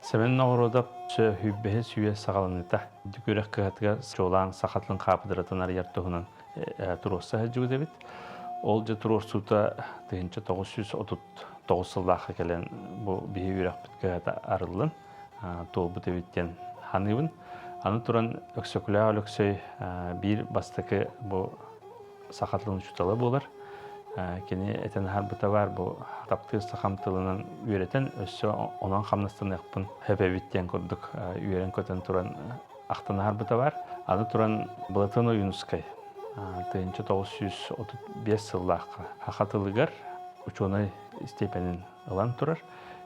Сэмэн Ноҕоруодап сүүрбэһис үйэ саҕаланыыта үрдүк үөрэх кыһатыгар чуолаан саха тылын хаапыдыратын арыйар туһунан туруорса сылдьыбыт эбит. Ол дьэ туруорсуута 1939 сыллаахха кэлэн бу биһи үөрэхпит кыһата арыллан туолбут эбит диэн саныыбын. Аны туран Өксөкүлээх Өлөксөй биир бастакы бу саха тылын учуутала буолар. Кини этэн аһарбыта баар бу таптыыр сахам тылынан үөрэтэн өссө онон хамнастаныахпын сөп эбит диэн курдук үөрэн-көтөн туран ахтан аһарбыта баар. Аны туран Былатыан Ойуунускай 1935 сыллаахха саха тылыгар учуонай степенин ылан турар.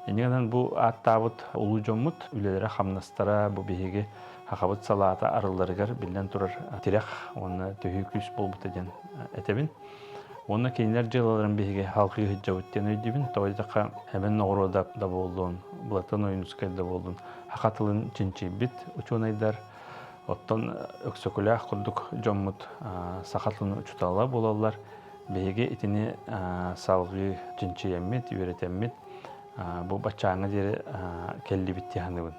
Инньэ гынан бу ааттаабыт улуу дьоммут үлэлэрэ-хамнастара бу биһиги сахабыт салаата арылларыгар биллэн турар тирэх уонна төһүү күүс буолбута диэн этэбин. Уонна кинилэр дьыалаларын биһиги халҕыы сылдьабыт диэн өйдүүбүн. Тоҕо диэтэххэ, Эбэн Ноҕуруодап да буоллун, Былатыан Ойуунускай да буоллун, саха тылын чинчийбит учуонайдар, оттон Өксөкүлээх курдук дьоммут саха тылын учуутала буолаллар. Биһиги итини салҕыы чинчийэммит, үөрэтэммит, бу баччааҥҥа диэри кэллибит дии саныыбын.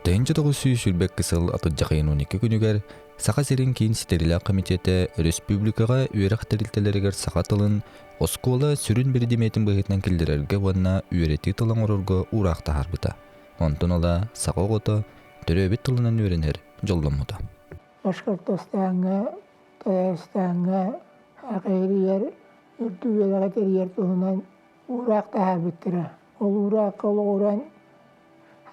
1922 сыл атырдьах ыйын 12 күнүгэр Саха сирин киин ситэрилээх комитета республикаҕа үөрэх тэрилтэлэригэр саха тылын оскуола сүрүн биридимиэтин быһыытынан киллэрэргэ уонна үөрэтии тыл оҥорорго уураах таһаарбыта. Онтон ыла саха оҕото төрөөбүт тылынан үөрэнэр дьолломмута. Башкортостаҥҥа, Татарстаҥҥа АХР-игэр үрдүк үөрэҕи тэрийэр туһунан уураах таһаарбыттара. Ол уураахха олоҕуран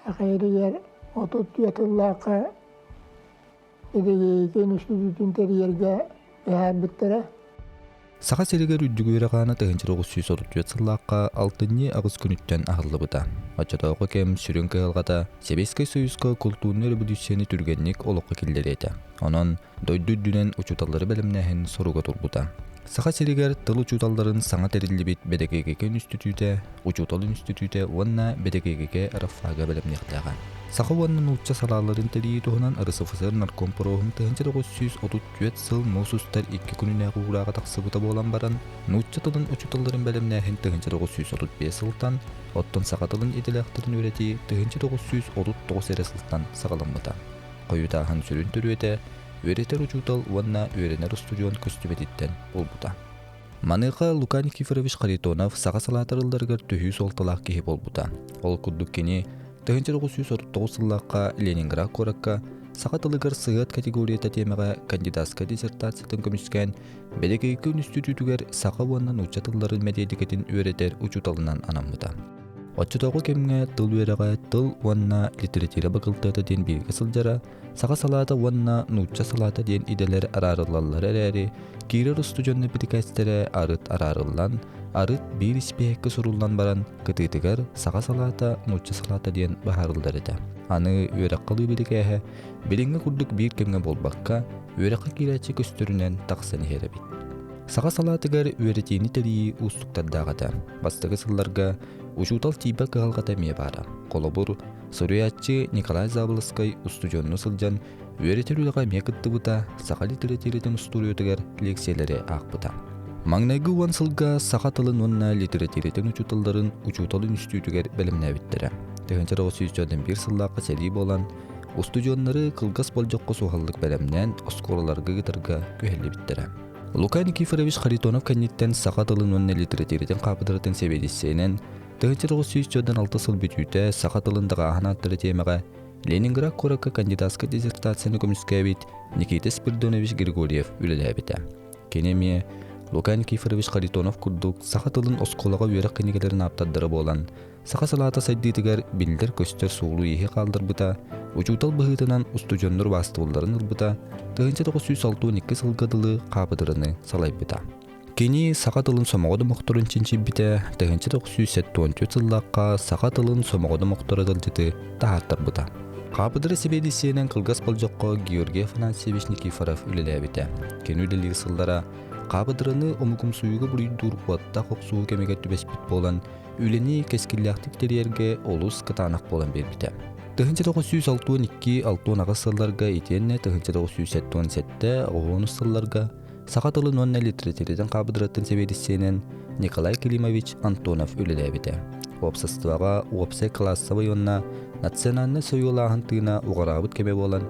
АХР-игэр 34 сыллаахха Эдэгиэйикэ үнүстүтүүтүн тэрийэргэ быһаарбыттара. Саха сиригэр үрдүк үөрэх аана 1934 сыллаахха алтынньы аҕыс күнүттэн аһыллыбыта. Оччотооҕу кэм сүрүн кыһалҕата Сэбиэскэй Союзка култуурнай революцияны түргэнник олоххо киллэрии этэ. Онон дойду үрдүнэн учууталлары бэлэмнээһин соруга турбута. Саха сиригэр тыл учууталларын саҥа тэриллибит бэдэгиэгикэ үнүстүтүүтэ, учуутал үнүстүтүүтэ уонна бэдэгиэгикэ РФА-га бэлэмниэхтээҕэ. Саха уонна нуучча салааларын тэрийии туһунан РСФСР наркомпроһун 1934 сыл муус устар икки күнүнээҕи уурааҕа тахсыбыта буолан баран, нуучча тылын учууталларын бэлэмнээһин 1935 сылтан, оттон саха тылын идэлээхтэрин үөрэтии 1939 эрэ сылтан саҕаламмыта. Хойутааһын сүрүн төрүөтэ үөрэтэр учуутал уонна үөрэнэр устудьуон көстүбэтиттэн буолбута. Маныаха Лука Никифорович Харитонов саха салаатарылларыгар төһүү суолталаах киһи буолбута. Ол курдук кини 1939 сыллаахха Ленинград куоракка саха тылыгар сыһыат категорията тиэмэҕэ кандидатскай диссертациятын көмүскээн, Бэлэкэйкэ үнүстүтүүтүгэр саха уонна нуучча тылларын мэтиэдикэтин үөрэтэр учууталынан анаммыта. Оччотооҕу кэмҥэ тыл үөрэҕэ тыл уонна литература бакылтыата диэн бииргэ сылдьара, саха салаата уонна нуучча салаата диэн идэлэр араарыллаллара эрээри, киирэр устудьуоннар бирикээстэрэ арыт араарыллан, арыт биир испииһэккэ суруллан баран, кытыытыгар саха салаата, нуучча салаата диэн быһаарыллар этэ. Аны үөрэххэ ылыы бирикээһэ билиҥҥи курдук биир кэмҥэ буолбакка, үөрэххэ киирээччи көстөрүнэн тахсан иһэр эбит. Саха салаатыгар үөрэтиини тэрийии уустуктардаах этэ. Бастакы сылларга учуутал тиийбэт кыһалҕата эмиэ баара. Холобур, Суруйааччы Николай Заболоцкай устудьуоннуу сылдьан үөрэтэр үлэҕэ эмиэ кыттыбыта, саха литэрэтиирэтин устуоруйатыгар лиэксийэлэри аахпыта. Маҥнайгы уон сылга саха тылын уонна литэрэтиирэтин учууталларын учуутал үнүстүүтүгэр бэлэмнээбиттэрэ. 1941 сыллаахха сэрии буолан, устудьуоннары кылгас болдьоххо суһаллык бэлэмнээн оскуолаларга ыытарга күһэллибиттэрэ. Лука Никифорович Харитонов кэнниттэн саха тылын уонна литэрэтиирэтин хаапыдыратын сэбиэдиссэйинэн 1946 сыл бүтүүтэ саха тылын даҕааһын ааттара тиэмэҕэ Ленинград куоракка кандидатскай диссертацияны көмүскээбит Никита Спиридонович Григорьев үлэлээбитэ. Кини эмиэ Лука Никифорович Харитонов курдук саха тылын оскуолаҕа үөрэх кинигэлэрин ааптардара буолан, саха салаата сайдыытыгар биллэр-көстөр суолу-ииһи хаалларбыта, учуутал быһыытынан устудьуоннар убаастабылларын ылбыта, 1962 сылга дылы хаапыдыраны салайбыта. Кини саха тылын сомоҕо домохторун чинчийбитэ, 1974 сыллаахха саха тылын сомоҕо домохторо тылдьыты таһаартарбыта. Хаапыдыра сэбиэдиссэйинэн кылгас болдьоххо Георгий Афанасьевич Никифоров үлэлээбитэ. Кини үлэлиир сыллара хаапыдыраны омугумсуйууга буруйдуур уоттаах охсуһуу кэмигэр түбэспит буолан, үлэни кэскиллээхтик тэрийэргэ олус кытаанах буолан биэрбитэ. 1962-68 сылларга итиэннэ 1977-90 сылларга. саха тылын уонна литературатын хаапыдыратын сэбиэдиссэйинэн Николай Климович Антонов үлэлээбитэ. Уопсастыбаҕа уопсай классовай уонна национальнай сойуолааһын тыына уҕараабыт кэмэ буолан,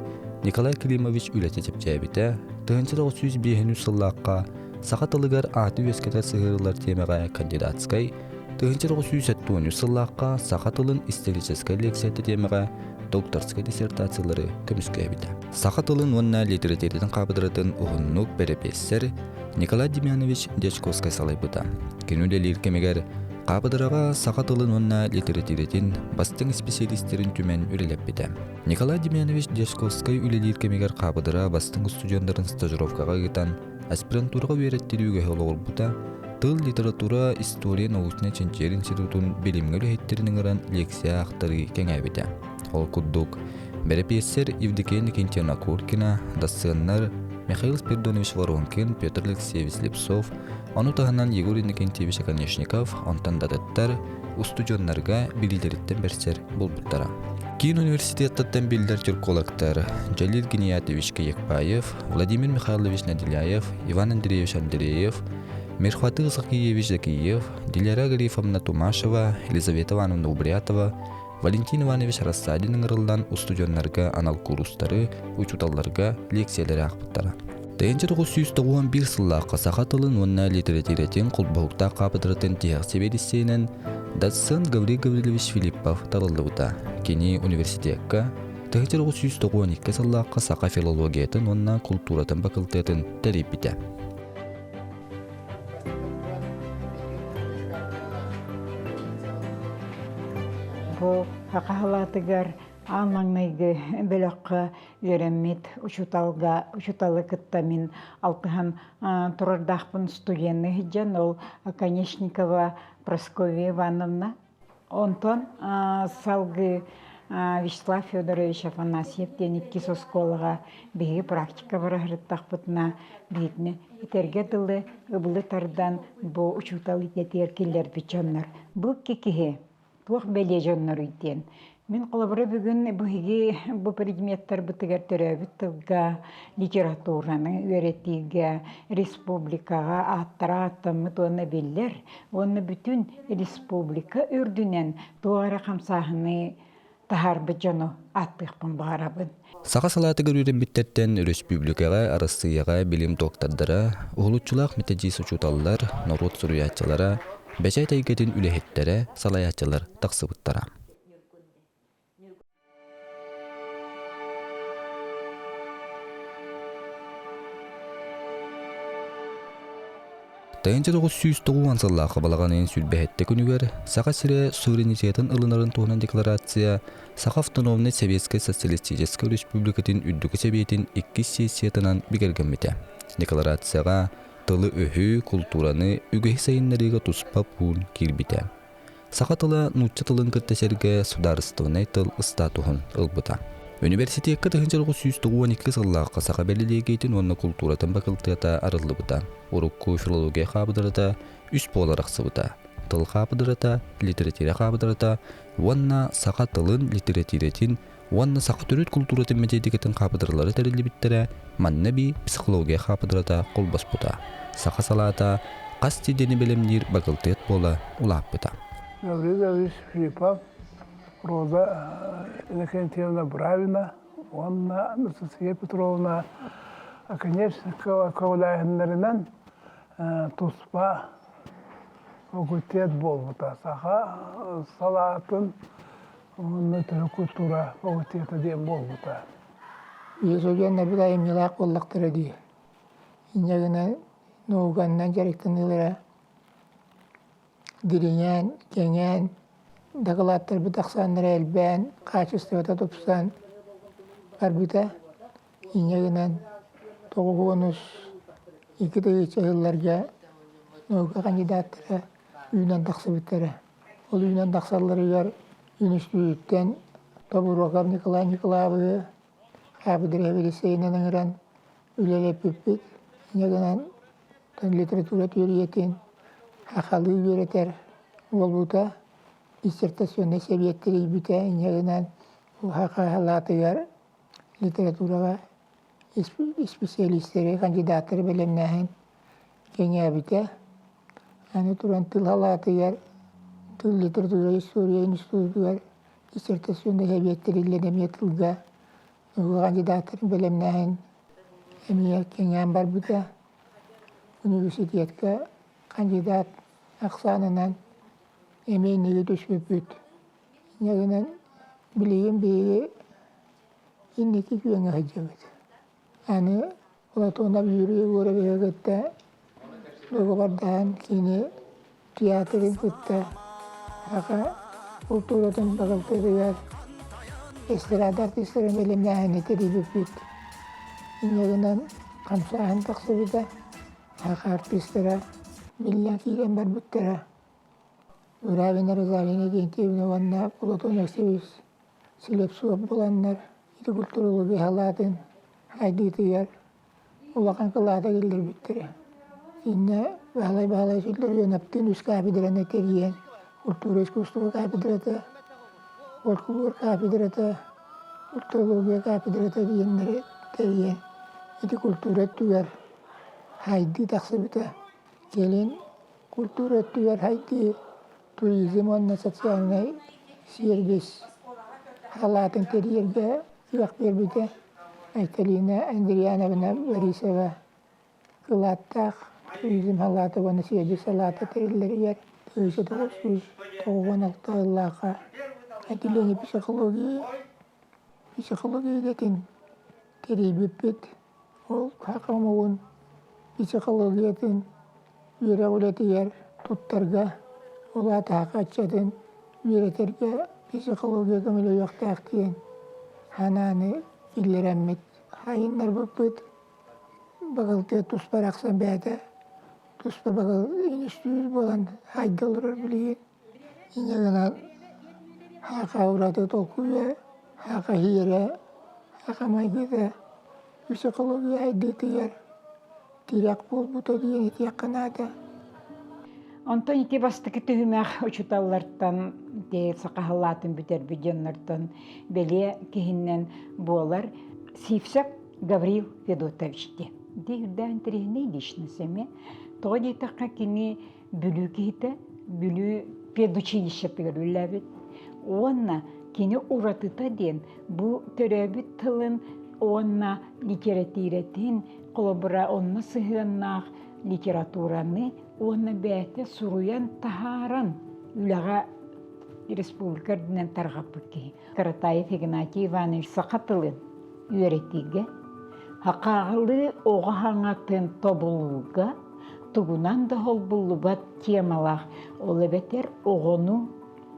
Николай Климович үлэтэ чэпчээбитэ, 1905 сыллаахха саха тылыгар ааты үөскэтэр сыһыарылар тиэмэҕэ кандидатскай, 1973 сыллаахха саха тылын историческай лекцията тиэмэҕэ докторскай диссертациялары көмүскээбитэ. Саха тылын уонна литературатын хаапыдыратын уһуннук бэрэпиэссэр Николай Демьянович Дьячковскай салайбыта. Кини үлэлиир кэмигэр хаапыдыраҕа саха тылын уонна литературатын бастыҥ исписэлиистэрин түмэн үлэлэппитэ. Николай Демьянович Дьячковскай үлэлиир кэмигэр хаапыдыра бастыҥ устудьуоннарын стажировкаҕа ыытан аспирантураҕа үөрэттэрии үгэһэ олоҕурбута, тыл, литература, история научнай чинчийэр институтун билимҥэ үлэһиттэрин ыҥыран лекция аахтарыы кэҥээбитэ. Ол курдук, бэрэпиэссэр Евдокия Никитина Коркина, дассыаннар Михаил Спиридонович Воронкин, Петр Алексеевич Слепцов, ону таһынан Егор Иннокентьевич Оконешников, онтон да атыттар устудьуоннарга билиилэриттэн бэрсэр буолбуттара. Киин университеттан биллэр тюркологтар Джалил Гениятович Киекпаев, Владимир Михайлович Наделяев, Иван Андреевич Андреев, Мирхватых Закиевич Закиев, Диляра Гарифовна Тумашева, Елизавета Ивановна Убрятова, Валентин Иванович Рассадин ыҥырыллан устудьуоннарга анал куурустары, учууталларга лекциялэри аахпыттара. 1991 сыллаахха саха тылын уонна литэрэтиирэтин холбоһуктаах хаапыдыратын тиһэх сэбиэдиссэйинэн доцент Гаврил Гаврильевич Филиппов талыллыбыта. Кини университекка 1992 сыллаахха саха филологиятын уонна култууратын бакылтыатын тэрийбитэ. Бу саха халаатыгар аан маҥнайгы бөлөххө үөрэммит учууталга учууталы кытта мин алтыһан турардаахпын студенны сылдьан ол Оконешникова Прасковья Ивановна Онтон салгыы Вячеслав Федорович Афанасьев диэн иккис оскуолаҕа биһиги практика бара сырыттахпытына биһигини этэргэ дылы ыбылы тардан бу учуутал идэтигэр киллэрбит дьоннор. Бу икки киһи туох бэлиэ дьонноруй диэн Мин холобура бүгүн биһиги бу предметтарбытыгар төрөөбүт тылга, литератураны үөрэтиигэ, республикаҕа ааттара ааттаммыт уонна биллэр уонна бүтүн республика үрдүнэн туох эрэ хамсааһыны таһаарбыт дьону ааттыахпын баҕарабын. Саха салаатыгар үөрэммиттэртэн өрөспүүбүлүкэҕэ, Арассыыйаҕа билим доктордара, уһулуччулаах методист учууталлар, норуот суруйааччылара, бэчээт эйгэтин үлэһиттэрэ, салайааччылар тахсыбыттара. 1990 сыллаахха балаҕан ыйын сүүрбэһэттэ күнүгэр Саха сирэ суверенитетын ылынарын туһунан декларация Саха автономнай Советскай Социалистическай Республикатын Үрдүкү Сэбиэтин иккис сессиятынан бигэргэммитэ. Декларацияҕа тылы-өһү, култуураны, үгэһи сайыннарыыга туспа пуун киирбитэ. Саха тыла нуучча тылын кытта сэргэ судаарыстыбаннай тыл ыстаатуһун ылбыта. Университекка 1992 сыллаахха саха бэлилиэгийтин уонна култууратын бакылтыата арыллыбыта. Урукку филология хаапыдырата үс буола арахсыбыта. Тыл хаапыдырата, литература хаапыдырата уонна саха тылын, литературатын уонна саха төрүт култууратын методикатын хаапыдыралара тэриллибиттэрэ, манна эбии психология хаапыдырата холбоспута. Саха салаата хас тидэни бэлэмниир бакылтыат буола улааппыта. Гаврил Гаврилович Филиппов, Роза Иннокентьевна Бравина уонна Анастасия Петровна Оконешникова көҕүлээһиннэринэн туспа факультет буолбута. Саха салаатын Уонна төрүт культура факультета диэн буолбута. Ийэ айымньылаах буоллахтара дии. Инньэ гынан науканнан дьарыктаныылара дириҥээн, кэҥээн, дакылааттарбыт ахсааннара элбээн, хаачыстыбата тупсан барбыта. Инньэ гынан 92 тыһыынча сылларга наука кандидаттара үүнэн тахсыбыттара. Ол үүнэн тахсалларыгар үнүстүүттэн Тобуруокап Николай Николаевиһы хаапыдыра сэбиэдиссэйинэн ыҥыран үлэлэппиппит. Инньэ гынан литература түөрүйэтин сахалыы үөрэтэр буолбута, диссертационнай сэбиэт тэрийбитэ. Инньэ гынан саха салаатыгар литератураҕа Исписэлиистэри, кандидаттары бэлэмнээһин кэҥээбитэ. Аны туран тыл халаатыгар, тыл литература история институтугар диссертационнай сэбиэт тэриллэн эмиэ тылга кандидаттарын бэлэмнээһин эмиэ кэҥээн барбыта. Университетка кандидат ахсаанынан эмиэ инники түспүппүт. Инньэ гынан билигин биһиги инники күөҥҥэ сылдьабыт. Аны Платонов Юрий Егоровиһы кытта дуогабардаһан кини театрын кытта саха култууратын факультетыгар эстрада артистарын бэлэмнээһини тэрийбиппит. Инньэ гынан хамсааһын тахсыбыта, саха артистара биллэн киирэн барбыттара. Уравина Розалина Викентьевна уонна Платон Алексеевич Слепцов буланнар ити культурология салаатын хайдыытыгар улахан кылаата киллэрбиттэрэ. Иннэ Баһылай Баһылай Сүллэрүөнаптыын үс кафедраны тэрийэн культура искусство кафедрата, фольклор кафедрата, культурология кафедрата диэннэри тэрийэн ити культура өттүгэр хайдыы тахсыбыта. Кэлин культура өттүгэр хайдыы туризм уонна социальнай сервис салаатын тэрийэргэ кыах биэрбитэ. Айталина Андриановна Борисова кылааттаах туризм салаата уонна сервис салаата тэриллэригэр 1996 сыллаахха отделение психологии психология идэтин тэрийбиппит. Ол саха омугун психологиятын үөрэх үлэтигэр туттарга, ол аата саха ыччатын үөрэтэргэ психология көмөлөһүөхтээх диэн санааны киллэрэммит сайыннарбыппыт. Баҕалтыа туспа арахсан бэйэтэ туспа баҕал институт буолан сайда олорор билигин. Инньэ гынан саха ураты толкуйа, саха иһиэрэ, саха майгыта психология сайдыытыгар тирэх буолбута диэн этиэххэ наада. Онтон ити бастакы түһүмэх учууталлартан ити сахаһылаатын бүтэрбит дьоннортон бэлиэ киһиннэн буолар Сивцев Гаврил Федотович диэн. Ити үрдээх интэриэһинэй личность эмиэ. Тоҕо диэтэххэ кини Бүлүү киһитэ Бүлүү педучилищетыгар үлэлээбит. Уонна кини уратыта диэн бу төрөөбүт тылын уонна литэрэтиирэтин, холобура, онно сыһыаннаах литератураны уонна бэйэтэ суруйан таһааран үлэҕэ республика үрдүнэн тарҕаппыт киһи. Каратаев Игнатий Иванович саха тылын үөрэтиигэ, хахааҕылыы оҕо хаҥатын тобулууга тугунан да холбуллубат темалаах, ол эбэтэр оҕону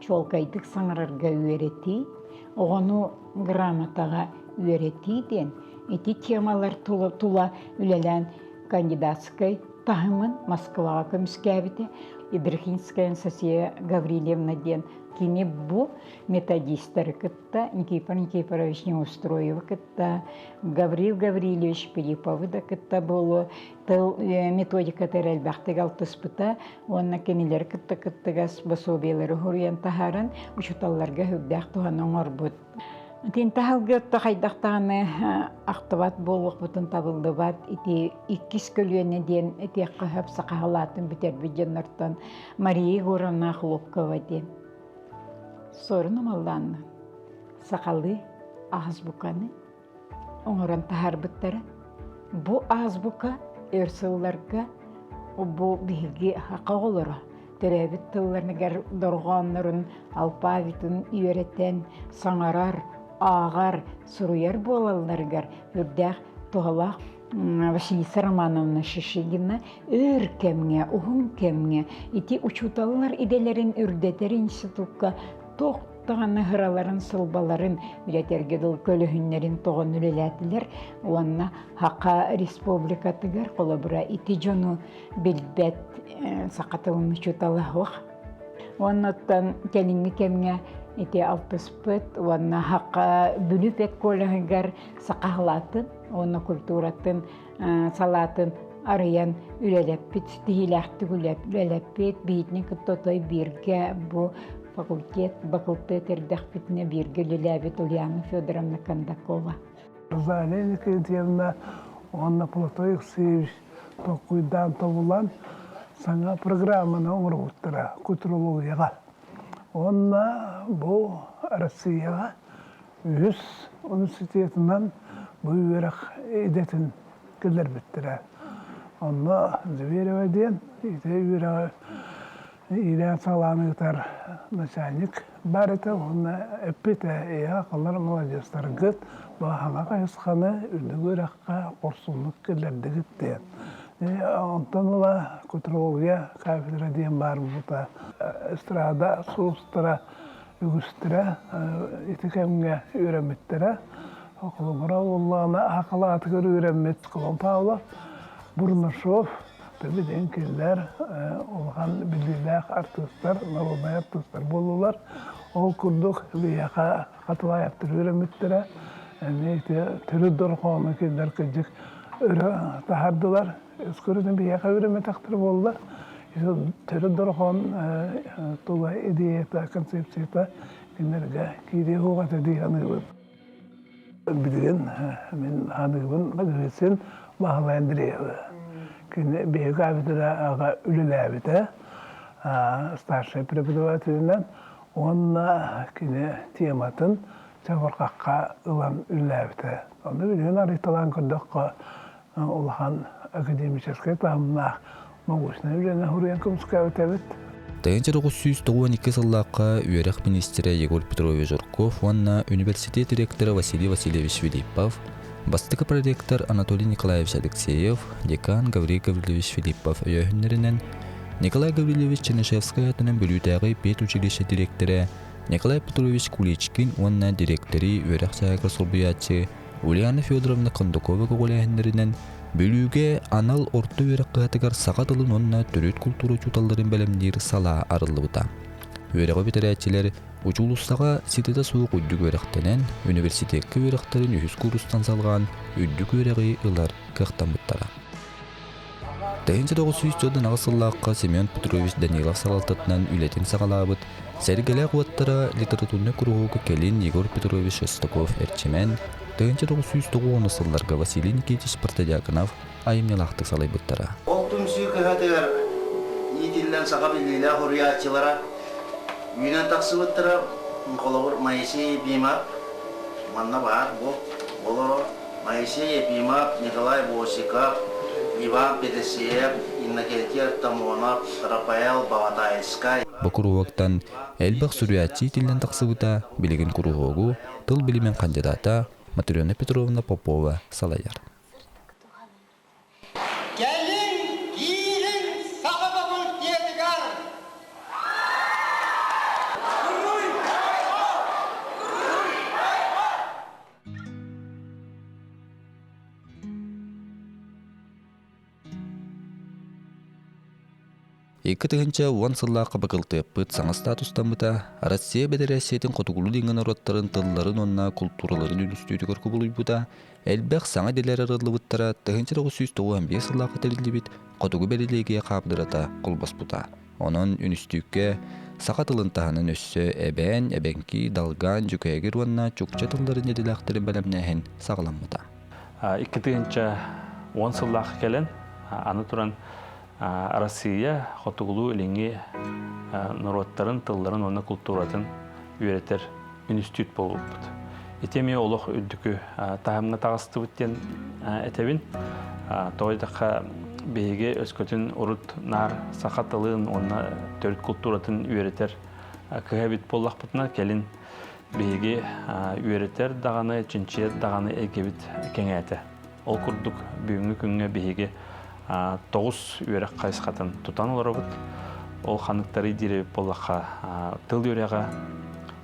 чуолкайдык саҥарарга үөрэтии, оҕону грамотаҕа үөрэтии диэн ити темалар тула үлэлээн кандидатскай таһымын Москваҕа көмүскээбитэ. Идрихинская Анастасия Гаврильевна диэн кини бу методистары кытта Никифор Никифорович Неустроевы кытта Гаврил Гаврильевич Филипповы да кытта буолуо тыл методиката элбэхтик алтыспыта уонна кинилэри кытта кыттыгас пособиелары суруйан таһааран учууталларга сүрдээх туһаны оҥорбут. Итин таһалга отто хайдах даҕаны ахтыбат буолуохпутун табыллыбат ити иккис көлүөнэ диэн этиэххэ сөп сахаһалаатын бүтэрбит дьоннортон Мария Егоровна Хлопкова диэн Суорун Омоллоонну сахалыы азбуканы оҥорон таһаарбыттара. Бу азбука өр сылларга бу биһиги саха оҕолоро төрөөбүт тылларыгар дорҕооннорун алфавитын үөрэтэн саҥарар, ааҕар, суруйар буолалларыгар үрдээх туһалаах Василиса Романовна Шишигина өр кэмҥэ, уһун кэмҥэ ити учууталлар идэлэрин үрдэтэр институкка туох даҕаны ыраларын, сылбаларын үлэтэргэ дылы көлөһүннэрин тоҕон үлэлээтилэр уонна Саха Республикатыгар холобура ити дьону билбэт саха тылын учуутала суох. Уонна оттон кэлиҥҥи кэмҥэ ити алтыспыт уонна Саха Бүлүү педколлеһыгар саха халаатын уонна культуратын салаатын арыйан үлэлэппит, ситиһиилээхтик үлэлэппит, биһитини кытта отой бииргэ бу факультет, бакылтыат эрдэхпитинэ бииргэ үлэлээбит Ульяна Федоровна Кондакова. Розалия Никитьевна уонна Платон Алексеевич толкуйдаан тобулан саҥа программаны оҥорбуттара культурологияҕа. Уонна бу Россияҕа үһүс университетынан бу үөрэх идэтин киллэрбиттэрэ. Онно Зверева диэн ити үөрэҕи иилээн саҕалаан ыытар начальник баар этэ уонна эппитэ ийэ халлар маладьыастаргыт баһана хайысханы үрдүк үөрэххэ хорсуннук киллэрдигит диэн. Онтон ыла культурология кафедра диэн баар буолбута. Эстрада сулустара үгүстэрэ ити кэмҥэ үөрэммиттэрэ. Холобура буоллаҕына Аһакалаатыгар үөрэммит Колон Павлов, Бурнашов, билигин кинилэр улахан биллиилээх артыыстар, народнай артыыстар буоллулар. Ол курдук биһиэхэ Хатылаевтар үөрэммиттэрэ. Эмиэ ити төрүт дорҕоону кинилэр кырдьык өрө таһаардылар. Өскөрүтүн биһиэхэ үөрэммэтэхтэр буолла. Төрүт дорҕоон тула идеята, концепцията кинилэргэ киириэ суох этэ дии саныыбын. Билигин мин аныыбын Магазин Баһылай Андреевы. Кини биһиги кафедраҕа үлэлээбитэ старшай преподавателинэн уонна кини тематын чабырҕахха ылан үлэлээбитэ. Онно билигин арыйталаан көрдөххө улахан академическай таһымнаах научнай үлэни суруйан көмүскээбит эбит. 1992 сыллаахха үөрэх миниистирэ Егор Петрович Жирков уонна университет ректора Василий Васильевич Филиппов, бастакы проректор Анатолий Николаевич Алексеев, декан Гаврил Гаврильевич Филиппов өйөөһүннэринэн Николай Гаврильевич Чернышевскай аатынан Бүлүүтээҕи педучилище дириэктэрэ Николай Петрович Куличкин уонна дириэктэри үөрэх чааһыгар солбуйааччы Ульяна Федоровна Кондакова көҕүлээһиннэринэн Бүлүүгэ анал орто үөрэх кыһатыгар саха тылын уонна төрүт култуура учууталларын бэлэмниир салаа арыллыбыта. Үөрэҕи бүтэрээччилэр учуулуссаҕа ситэтэ суох үрдүк үөрэхтэнэн, университекка үөрэхтэрин үһүс куурустан салҕаан үрдүк үөрэҕи ылар кыахтаммыттара. 1948 сыллаахха Семен Петрович Данилов салалтатынан үлэтин саҕалаабыт Сэргэлээх уоттара литературнай куруһуогу кэлин Егор Петрович Шестаков-Эрчимэн, 1990 сылларга Василий Никитич Протодьяконов айымньылаахтык салайбыттара. Ол түмсүү кыһатыгар иитиллэн саха биллиилээх уруйааччылара үүнэн тахсыбыттара. Холобур, Моисей Епимов манна баар бу олоро Моисей Епимов, Николай Босиков, Иван Педесеев, Иннокентий Артамонов, Рафаэл Баҕатаайыскай. Бу куруһуоктан элбэх суруйааччы иитиллэн тахсыбыта, билигин куруһуогу тыл билимин хандьыдаата Матрена Петровна Попова салайар. Кэлин киирин саха факультетыгар 2010 сыллаахха бакылтыаппыт саҥа статустаммыта Россия Бэдэрээссийэтин хотугулуу-илиҥҥи норуоттарын тылларын уонна култуураларын үнүстүүтүгэр кубулуйбута, элбэх саҥа идэлэр арыллыбыттара 1995 сыллаахха тэриллибит Хотугу бэлилиэгийэ хаапыдырата холбоспута. Онон үнүстүүккэ саха тылын таһынан өссө эбээн, эбэҥки, долган, дьүкээгир уонна чукча тылларын идэлээхтэрин бэлэмнээһин саҕаламмыта. 2010 сыллаах кэлэн, аны туран Арассыыйа хотугулуу-илиҥҥи норуоттарын тылларын уонна култууратын үөрэтэр үнүстүүт буолбуппут. Ити эмиэ олох үрдүкү таһымҥа таҕыстыбыт диэн этэбин. Тоҕо диэтэххэ, биһиги өскөтүн урут наар саха тылын уонна төрүт култууратын үөрэтэр кыһа эбит буоллахпытына, кэлин биһиги үөрэтэр даҕаны, чинчийэр даҕаны эйгэбит кэҥээтэ. Ол курдук бүгүҥҥү күҥҥэ биһиги тоҕус үөрэх хайысхатын тутан олоробут. Ол ханыктары диир буоллахха тыл үөрэҕэ,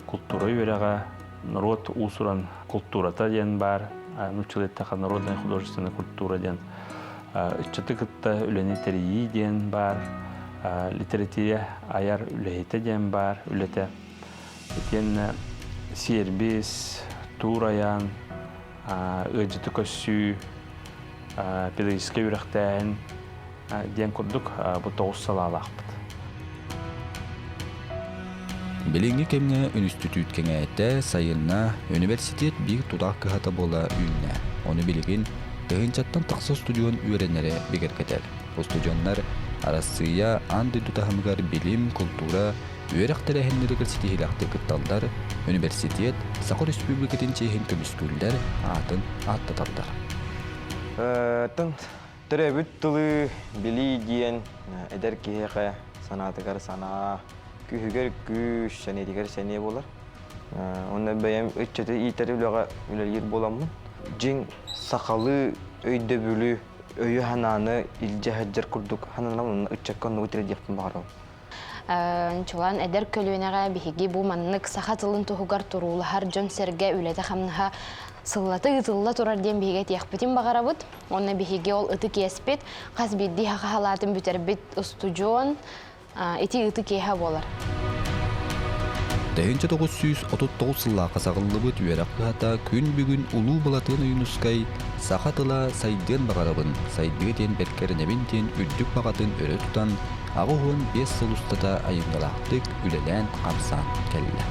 култуура үөрэҕэ, норуот уус-уран култуурата диэн баар, нууччалыы эттэххэ народная художественная культура диэн, ыччаты кытта үлэни тэрийии диэн баар, литэрэтиирэ айар үлэһитэ диэн баар үлэтэ. Итиэннэ сиэрбис, туур айаан, ыалдьыты көссүү, педагогическай үөрэхтээһин диэн курдук бу тоҕус салаалаахпыт. Билиҥҥи кэмҥэ үнүстүтүүт кэҥээтэ, сайынна, университет биир тутаах кыһата буола үүннэ. Ону билигин тыһыынчаттан тахса устудьуон үөрэнэрэ бигэргэтэр. Устудьуоннар Арассыыйа аан дойду таһымыгар билим, култуура, үөрэх тэрээһиннэригэр ситиһиилээхтик кытталлар, университет Саха Өрөспүүбүлүкэтин чиэһин көмүскүүллэр, аатын ааттаталлар. Төрөөбүт тылы билии диэн эдэр киһиэхэ санаатыгар санаа, күүһүгэр күүс, сэниэтигэр сэниэ буолар. Онно бэйэм ыччаты иитэр үлэҕэ үлэлиир буоламмын, дьиҥ сахалыы өйдөбүлү, өйү-санааны илдьэ сылдьар курдук сананабын уонна ыччакка оннугу тириэрдиэхпин баҕарабын. Чулан эдэр көлүөнэҕэ биһиги бу маннык саха тылын туһугар туруулаһар дьон-сэргэ үлэтэ-хамнаһа сыллата ыытылла турар диэн биһиги этиэхпитин баҕарабыт. Уонна биһиги ол ытык иэспит хас биирдии саха халаатын бүтэрбит устудьуон ити ытык иэһэ буолар. 1939 сыллаахха саҕыллыбыт үөрэх кыһата күн бүгүн Улуу Былатыан Ойуунускай «Саха тыла сайдыан баҕарабын, сайдыа диэн бэркэ эрэнэбин» диэн үрдүк баҕатын өрө тутан 85 сыл устата айымньылаахтык үлэлээн-хамсаан кэллэ.